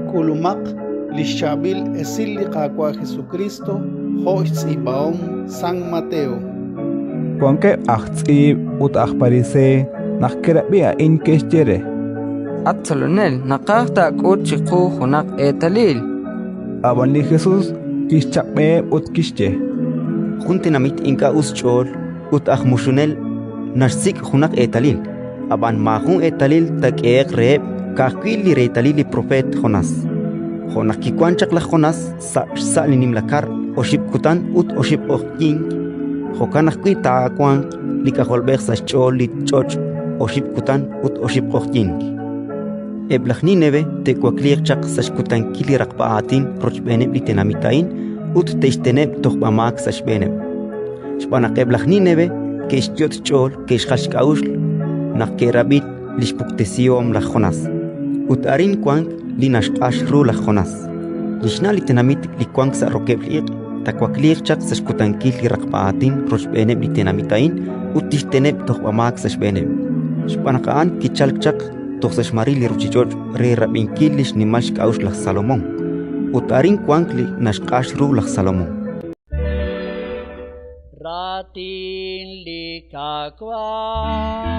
K'ulumaq li xchaab'il esil li Qaawa' Jesukristo jo' xtz'iib'ahom San Mateo. Wankeb' aj tz'iib' ut aj Pariseey naq ke'rab'i a'in ke'xye re: At Tzolonel, naqaj taak'ut chiqu junaq eetalil. Ab'an li Jesus kixchaq'b'eheb' ut kixye: Jun tenamit ink'a' us xch'ool ut aj muxunel naxsik' junaq eetalil, ab'an maajun eetalil taak'ehe'q reheb', ka'ajwi' li reetalil li propeet Jonás. Jo' naq kiwank chaq laj Jonás sa' xsa' li nimla kar oxib' kutan ut oxib' q'oqyink, jo'kan ajwi' taawanq li K'ajolb'ej sa' xch'ool li ch'och' oxib' kutan ut oxib' q'oqyink. Eb' laj Nínive te'wakliiq chaq sa' xkutankil li raqb'a aatin rochb'eeneb' li tenamit a'in ut te'xteneb' tojb'amaak sa' xb'eeneb'. Xb'aan naq eb' laj Nínive ke'xyot' xch'ool ke'xjal xk'a'uxl naq ke'rab'i li xpuktesihom laj Jonás. Ut arin wank li naxq'ax ru laj Jonás. Li xna' li tenamit li wank sa' rokeb'l iq' taawakliiq chaq sa' xkutankil li raqb'a aatin rochb'eeneb' li tenamit a'in ut tixteneb' tojb'amaak sa' xb'eeneb'. Xb'aan naq a'an kichalk chaq toj sa' xmaril li ruuchich'och' re rab'inkil li xnimal xk'a'uxl laj Salomón. Ut arin wank li naxq'ax ru laj Salomón. Raatin li Qaawa'.